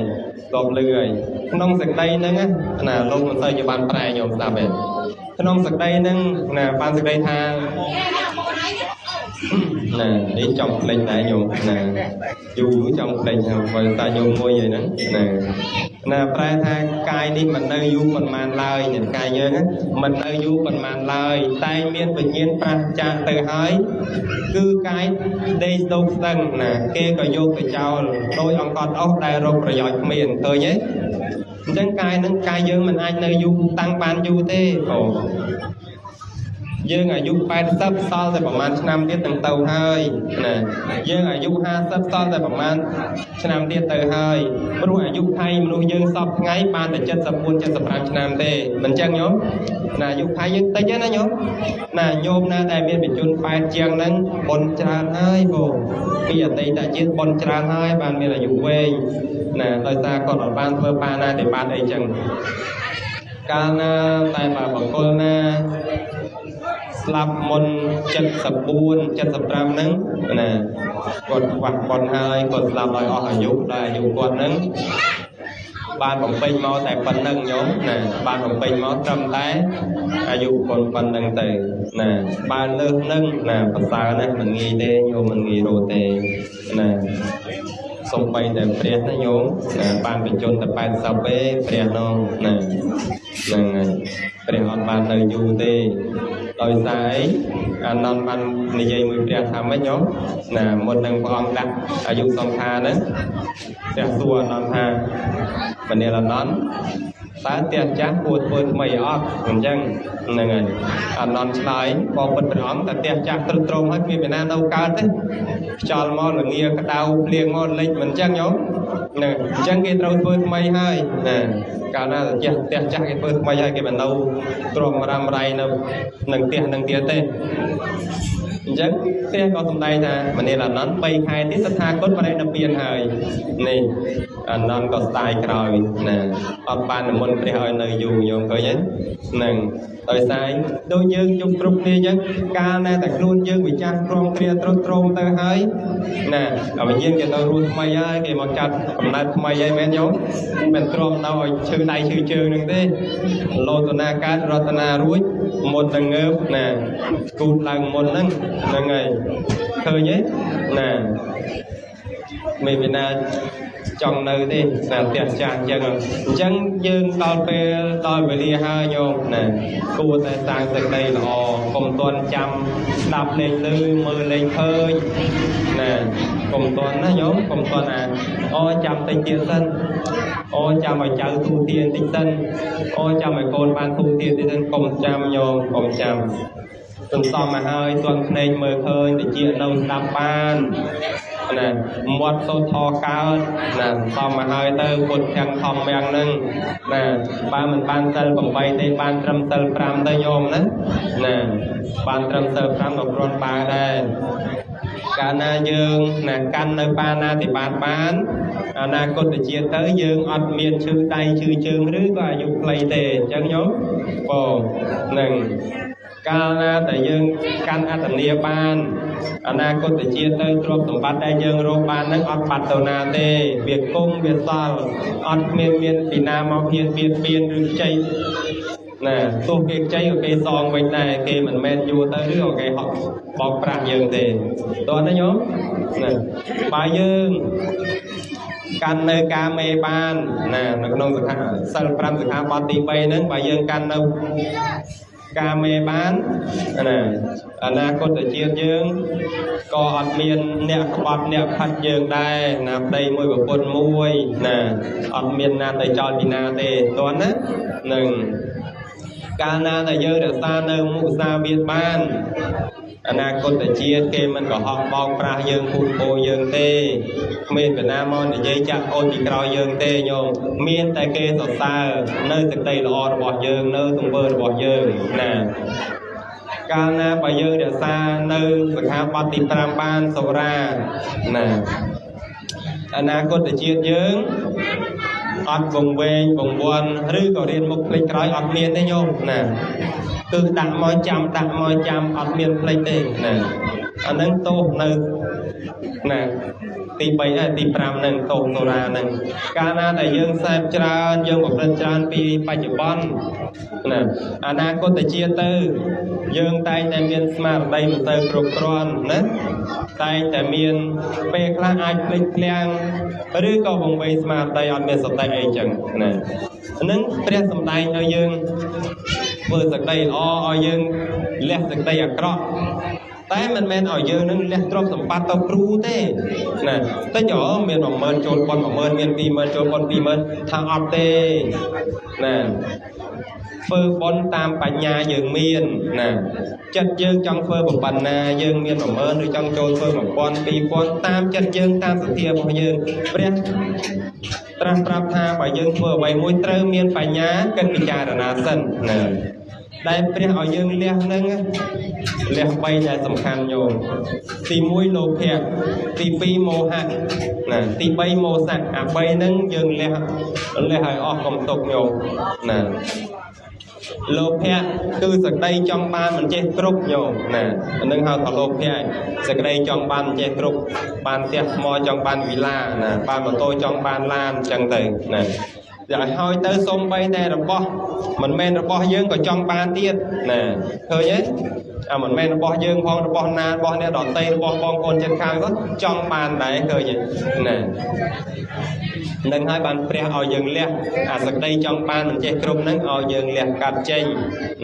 Speaker 1: ធ្លាប់ឮហើយក្នុងសេចក្តីហ្នឹងណាលោកមិនសូវជាបានប្រែញោមស្ដាប់ទេក្នុងសេចក្តីហ្នឹងណាបានសេចក្តីថាណានេះចង់ភ្លេចដែរញោមណាយូរចង់ភ្លេចហើយបើតាញោមមួយហ្នឹងណាណាប្រែថាកាយនេះមិននៅយូរប៉ុន្មានឡើយនេះកាយយើងមិននៅយូរប៉ុន្មានឡើយតែមានវិញ្ញាណប្រាសចាកទៅហើយគឺកាយដេកស្ដោកស្ដឹងណាគេក៏យកទៅចោលដោយអង្កត់អស់ដែលរកប្រយោជន៍គ្មានឃើញទេអញ្ចឹងកាយហ្នឹងកាយយើងមិនអាចនៅយូរតាំងបានយូរទេអូយើងអាយុ80សល់តែប្រហែលឆ្នាំទៀតនឹងទៅហើយណាយើងអាយុ50សល់តែប្រហែលឆ្នាំទៀតទៅហើយព្រោះអាយុថៃមនុស្សយើងសពថ្ងៃបានតែ74 75ឆ្នាំទេមិនចឹងញោមណាអាយុថៃយើងតិចណាញោមណាញោមណាដែលមានបញ្ជន8ជាងហ្នឹងបុណ្យច្រើនហើយបងពីអតីតជាតិបុណ្យច្រើនហើយបានមានអាយុវែងណាដោយសារគាត់អត់បានធ្វើបាណាតិបាតអីចឹងកាលណាតែបើបង្គោលណាស្លាប់មុន74 75ហ្នឹងណាគាត់ខ្វះបុណ្យហើយគាត់ស្លាប់ដោយអស់អាយុដោយអាយុគាត់ហ្នឹងបានបំពេញមកតែប៉ុណ្្នឹងញោមណាបានបំពេញមកត្រឹមតែអាយុគាត់ប៉ុណ្្នឹងទៅណាបើលើសហ្នឹងណាប្រសើរណាស់មិនងាយទេញោមមិនងាយរកទេណាសំបីតែព្រះណាញោមណាបានបញ្ជនតែ80ទេព្រះនោះណាហ្នឹងហើយព្រះអត់បាននៅយូរទេដោយសារអីអានន្ទបាននិយាយមួយព្រះថាម៉េចញោមណាមុននឹងព្រះអង្គដាក់អាយុសង្ខារហ្នឹងព្រះសួរអានន្ទថាមនាលអានន្ទតើផ្ទះចាស់គួរធ្វើថ្មីអត់អញ្ចឹងហ្នឹងហើយអានន្ទឆ្លើយបបិទ្ធព្រះអង្គតែផ្ទះចាស់ទ្រុឌទ្រោមហើយគ្មានពីណានៅកើតទេខ្យល់មកល្ងាក្តៅភ្លៀងមកលិចមិនអញ្ចឹងញោមហ្នឹងអញ្ចឹងគេត្រូវធ្វើថ្មីហើយណាកាលណាផ្ទះចាស់គេធ្វើថ្មីហើយគេមិននៅទ្រាំរ៉ាំរ៉ៃនៅនឹងផ្ទះនឹងទៀតទេអញ្ចឹងព្រះក៏សម្ដែងថាមនាលអានន្ទ3ខែទៀតតថាគតបរិនិព្វានហើយនេះអានន្ទក៏ស្ដាយក្រោយណាអត់បាននិមន្តព្រះឲ្យនៅយូរញោមឃើញទេហ្នឹងដោយសារដូចយើងជុំគ្រប់គ្នាអញ្ចឹងកាលណាតែខ្លួនយើងវិចារព្រមគ្រាទ្រុឌទ្រោមទៅហើយណាវិញ្ញាណគេទៅរស់ថ្មីហើយគេមកចាត់កំណើតថ្មីហើយមែនញោមមិនទ្រាំនៅឲ្យឈឺដៃឈឺជើងហ្នឹងទេលោតនាកើតរតនារួចមុននឹងងើបណាគូតឡើងមុនហ្នឹងហ្នឹងហើយឃើញទេណាមានវិណាចង់នៅទេណាផ្ទះចាស់អញ្ចឹងអញ្ចឹងយើងដល់ពេលដល់វេលាហើយញោមណាគួរតែសាងសេចក្តីល្អកុំទាន់ចាំស្ដាប់លេងឮមើលលេងឃើញណាកុំទាន់ណាញោមកុំទាន់អាអូចាំតិចទៀតសិនអូចាំឲ្យចៅទូទានតិចសិនអូចាំឲ្យកូនបានទូទានតិចសិនកុំចាំញោមកុំចាំសន្សំមកហើយទាន់ភ្នែកមើលឃើញតិចនៅស្ដាប់បានណាមាត់សូត្រធរកើតណាសំមកហើយទៅពុទ្ធទាំងធម្មយ៉ាងហ្នឹងណាបើមិនបានសិល8ទេបានត្រឹមសិល5ទៅញោមណាណាបានត្រឹមសិល5ក៏គ្រាន់បើដែរកាលណាយើងណាកាន់នៅបាណាតិបាតបានអនាគតជាតិទៅយើងអត់មានឈឺដៃឈឺជើងឬក៏អាយុខ្លីទេអញ្ចឹងញោមបងនឹងកាលណាតែយើងកាន់អត្តនីបានអនាគតជាតិទៅទ្រព្យសម្បត្តិដែលយើងរកបានហ្នឹងអត់បាត់ទៅណាទេវាគង់វាសល់អត់គ្មានមានពីណាមកហ៊ានបៀតបៀនឬខ្ចីណាទោះគេខ្ចីក៏គេសងវិញដែរគេមិនមែនយួរទៅឬក៏គេហត់បោកប្រាស់យើងទេតោះណាញោមណាបើយើងកាន់នៅកាមេបានណានៅក្នុងសិក្ខាសិល5សិក្ខាបទទី3ហ្នឹងបើយើងកាន់នៅកាមេបានណាអនាគតជាតិយើងក៏អត់មានអ្នកក្បត់អ្នកផាត់យើងដែរណាប្តីមួយប្រពន្ធមួយណាអត់មានណាទៅចោលពីណាទេតោះណានឹងកាលណាតែយើងរក្សានៅមុសាវាទបានអនាគតជាតិគេមិនកុហកបោកប្រាស់យើងពូជពោយើងទេគ្មានពីណាមកនិយាយចាក់អូនពីក្រោយយើងទេញោមមានតែគេសរសើរនៅសេចក្តីល្អរបស់យើងនៅទង្វើរបស់យើងណា កាលណាបើយើងរក្សានៅសិក្ខាបទទី5បានសុរាណាអនាគតជាតិយើងអត់វង្វេងវង្វាន់ឬក៏រៀនមុខភ្លេចក្រោយអត់មានទេញោមណាគឺដាក់មកចាំដាក់មកចាំអត់មានភ្លេចទេណាអានឹងទោសនៅណាទី3ហើយទី5នឹងទោសសូរានឹងកាលណាដែលយើងសេពច្រើនយើងប្រព្រឹត្តច្រើនពីបច្ចុប្បន្នណាអនាគតជាតិទៅយើងតែងតែមានស្មារតីមិនទៅគ្រប់គ្រាន់ណាតែងតែមានពេលខ្លះអាចភ្លេចភ្លាំងឬក៏វង្វេងស្មារតីអត់មានសតិអីចឹងណានឹងព្រះសម្ដែងឲ្យយើងធ្វើសក្តីល្អឲ្យយើងលះសក្តីអាក្រក់តែមិនមែនឲ្យយើងនឹងលះទ្រព្យសម្បត្តិទៅគ្រូទេណាតិចមាន10000ចូលប៉ុន10000មាន20000ចូលប៉ុន20000ថាអត់ទេណាធ្វើប៉ុនតាមបញ្ញាយើងមានណាចិត្តយើងចង់ធ្វើប៉ុណ្ណាយើងមាន10000ឬចង់ចូលធ្វើ1000 2000តាមចិត្តយើងតាមសទ្ធារបស់យើងព្រះត្រាស់ប្រាប់ថាបើយើងធ្វើអ្វីមួយត្រូវមានបញ្ញាគិតពិចារណាសិនណាដែលព្រះឲ្យយើងលះនឹងលះ3ដែលសំខាន់ញោមទី1លោភៈទី2មោហៈណាទី3មោសៈអា3ហ្នឹងយើងលះលះឲ្យអស់កុំទុកញោមណាលោភៈគឺសក្តីចង់បានមិនចេះគ្រប់ញោមណាអានឹងហៅថាលោភៈសក្តីចង់បានមិនចេះគ្រប់បានផ្ទះថ្មចង់បានវិឡាណាបានម៉ូតូចង់បានឡានអញ្ចឹងទៅណាឲ្យហើយទៅសំបីតែរបស់មិនមែនរបស់យើងក៏ចង់បានទៀតណាឃើញទេអាមិនមែនរបស់យើងផងរបស់ណារបស់អ្នកដទៃរបស់បងប្អូនជិតខាងទៅចង់បានដែរឃើញទេណានឹងហើយបានព្រះឲ្យយើងលះអាសក្តីចង់បានមិនចេះគ្រប់ហ្នឹងឲ្យយើងលះកាត់ចេញ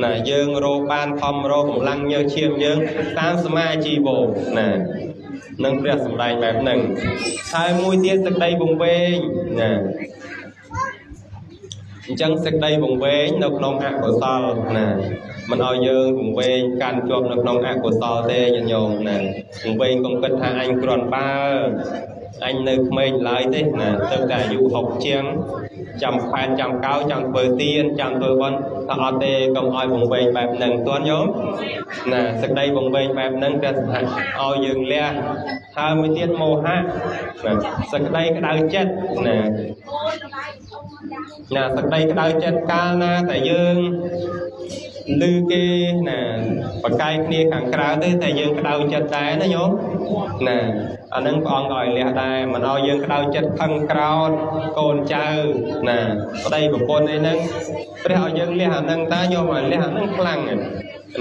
Speaker 1: ណាយើងរកបានខំរកកម្លាំងញើសឈាមយើងតាមសមាជីវោណានឹងព្រះសម្ដែងបែបហ្នឹងហើយមួយទៀតសក្តីវង្វេងណាអញ្ចឹងសេចក្តីវង្វេងនៅក្នុងអកុសលណាមិនឲ្យយើងវង្វេងកាន់ជាប់នៅក្នុងអកុសលទេញាតិញោមណាវង្វេងកុំគិតថាអញគ្រាន់បើអញនៅក្មេងឡើយទេណាទៅតែអាយុ60ជាងចាំផែនចាំកៅចាំធ្វើទានចាំធ្វើបុណ្យថាអត់ទេកុំឲ្យវង្វេងបែបហ្នឹងទាន់ញោមណាសេចក្តីវង្វេងបែបហ្នឹងព្រះសម្ដែងឲ្យយើងលះហើយមួយទៀតមោហៈណាសេចក្តីក្តៅចិត្តណាណាសេចក្តីក្តៅចិត្តកាលណាតែយើងឮគេណាបកាយគ្នាខាងក្រៅទេតែយើងក្តៅចិត្តដែរណាញោមណាអានឹងព្រះអង្គឲ្យលះដែរមិនឲ្យយើងក្តៅចិត្តខឹងក្រោធកូនចៅណាប្តីប្រពន្ធអីហ្នឹងព្រះឲ្យយើងលះអានឹងតាញោមឲ្យលះអានឹងខ្លាំង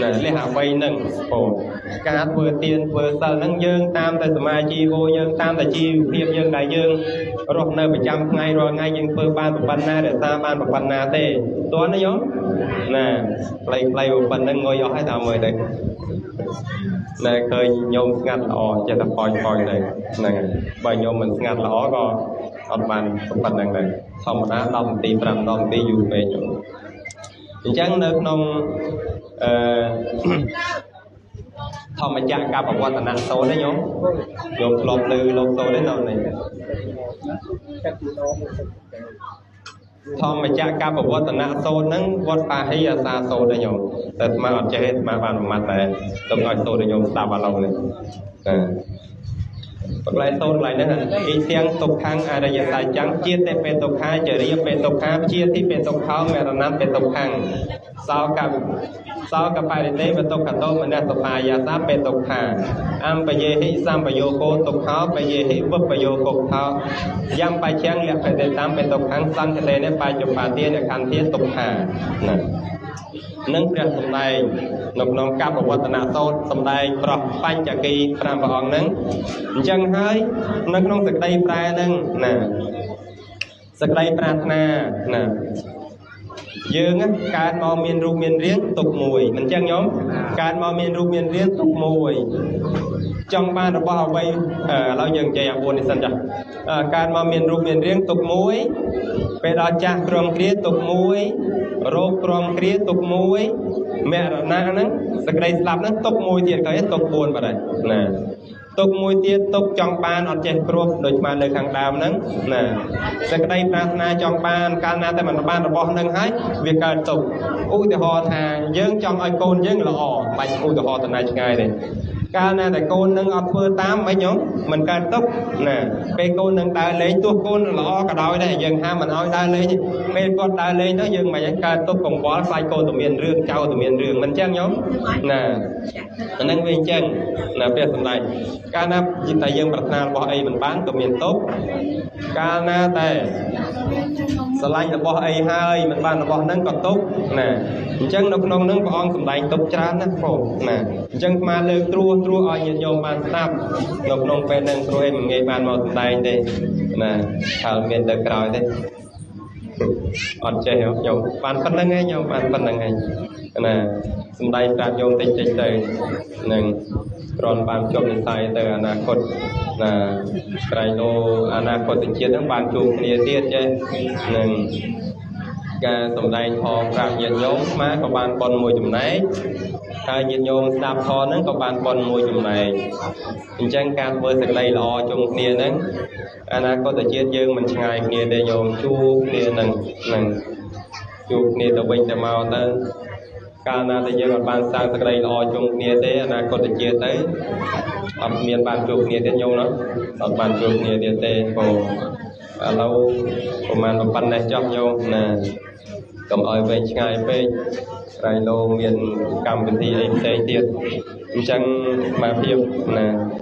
Speaker 1: ណាលះអ្វីហ្នឹងបងការធ្វើទានធ្វើសិលហ្នឹងយើងតាមតែសមាជីវោយើងតាមតែជីវភាពយើងដែលយើងរស់នៅប្រចាំថ្ងៃរាល់ថ្ងៃយើងធ្វើបានប៉ុណ្ណារក្សាបានប៉ុណ្ណាទេតើណាញោមណាខ្លីៗប៉ុណ្ណឹងងុយអស់ហើយតាមមើលទៅណែឃើញញោមស្ងាត់ល្អចេះតែប៉ោញៗទៅហ្នឹងហើយបើញោមមិនស្ងាត់ល្អក៏អត់បានប៉ុណ្ណឹងដែរធម្មតា10នាទី5 10នាទីយូរពេកញោមអញ្ចឹងនៅក្នុងអឺធម្មចក្រកបវត្តនៈសូត្រទេញោមញោមធ្លាប់ឮលោកសូត្រទេនៅនេះធម្មចក្រកបវត្តនៈសូត្រហ្នឹងវត្តបាហិអាសាសូត្រទេញោមតែអាត្មាអត់ចេះទេអាត្មាបានប្រមាថតែទុកឲ្យសូត្រឲ្យញោមស្ដាប់ឥឡូវនេះណាបក្លែសូត្រកន្លែងហ្នឹងអ៊ីទាំងទុក្ខំអរិយសច្ចੰជាតិពេទុក្ខាចរិយពេទុក្ខាជាតិពេទុក្ខោមរណំពេទុក្ខំសោកសោកបរិទេវទុក្ខតោមនសបាយាសាពេទុក្ខាអំបយេហិសម្បយោគោទុក្ខោបយេហិវបយោគុក្ខោយំបច្ចាំងលភេតាមពេទុក្ខំសង្ឃតេនបច្ចុប្បាទានខន្ធាទុក្ខាណានឹងព្រះសម្ដែងនៅក្នុងកបវត្តនសូត្រសម្ដែងប្រោះបញ្ចគី5ព្រះអង្គហ្នឹងអញ្ចឹងហើយនៅក្នុងសេចក្តីប្រែហ្នឹងណាសេចក្តីប្រាថ្នាណាយើងកើតមកមានរូបមានរាងទុកមួយមិនចឹងញោមកើតមកមានរូបមានរាងទុកមួយចង់បានរបស់អ្វីឥឡូវយើងនិយាយអា4នេះសិនចាកើតមកមានរូបមានរាងទុកមួយពេលដល់ចាស់ក្រមគ្រាទុកមួយរោគក្រមគ្រាទុកមួយមរណៈហ្នឹងសេចក្តីស្លាប់ហ្នឹងទុកមួយទៀតឃើញទុក4បាត់ហើយណាទុកមួយទៀតទុកចង់បានអត់ចេះគ្រប់ដូចបានលើខាងដើមហ្នឹងណាសេចក្តីប្រាថ្នាចង់បានកាលណាតែមិនបានរបស់ហ្នឹងហើយវាកើតទុកឧទាហរណ៍ថាយើងចង់ឲ្យកូនយើងល្អ បាច់ឧទាហរណ៍ទៅណាឆ្ងាយទេ កាលណាតែកូននឹងអត់ធ្វើតាមមិនញោម មិនកើតទុកណា។ ពេលកូននឹងដើរលេង ទោះកូនល្អក៏ដោយដែរ យើងហាមមិនឲ្យដើរលេង ពេលគាត់ដើរលេងទៅ យើងមិនឲ្យកើតទុកកង្វល់ ខ្លាចកូនទៅមានរឿង ចៅទៅមានរឿង មិនចឹងញោមណា អានឹងវាអញ្ចឹងណា។ ព្រះសម្ដែង កាលណាតែយើងប្រាថ្នារបស់អីមិនបាន ក៏មានទុក កាលណាតែស្រឡាញ់របស់អីហើយមិនបានរបស់ហ្នឹង ក៏ទុកណា។ អញ្ចឹងនៅក្នុងហ្នឹង ព្រះអង្គសម្ដែងទុកច្រើនណាស់បងណា។ អញ្ចឹងអាត្មាលើកត្រួសត្រួសឲ្យញាតិញោមបានស្ដាប់នៅក្នុងពេលហ្នឹង ព្រោះអីមិនងាយបានមកសម្ដែងទេណា ហើយមានទៅក្រោយទេ អត់ចេះញោម បានប៉ុណ្្នឹងឯងញោម បានប៉ុណ្្នឹងឯងណា សំដែងប្រាប់ញោមតិចតិចទៅនឹងគ្រាន់បានជប់និស័យទៅអនាគតណា ក្រែងលោអនាគតជាតិហ្នឹងបានជួបគ្នាទៀតចេះ នឹងការសំដែងធម៌ប្រាប់ញាតិញោម ស្មាក៏បានប៉ុនមួយចំណែក ហើយញាតិញោមស្ដាប់ធម៌ហ្នឹងក៏បានប៉ុនមួយចំណែក។ អញ្ចឹងការធ្វើសេចក្តីល្អជុំគ្នាហ្នឹង អនាគតជាតិយើងមិនឆ្ងាយគ្នាទេញោម ជួបគ្នាហ្នឹង នឹងជួបគ្នាទៅវិញទៅមកទៅ។ កាលណាដែលយើងអត់បានសាងសេចក្តីល្អជុំគ្នាទេ អនាគតជាតិទៅអត់មានបានជួបគ្នាទេញោមណា អត់បានជួបគ្នាទៀតទេបង។ ឥឡូវប្រហែលប៉ុណ្ណេះចោះញោមណា កុំឲ្យវែងឆ្ងាយពេក ក្រែងលោមានកម្មវិធីអីផ្សេងទៀត អញ្ចឹងមកភាពណា។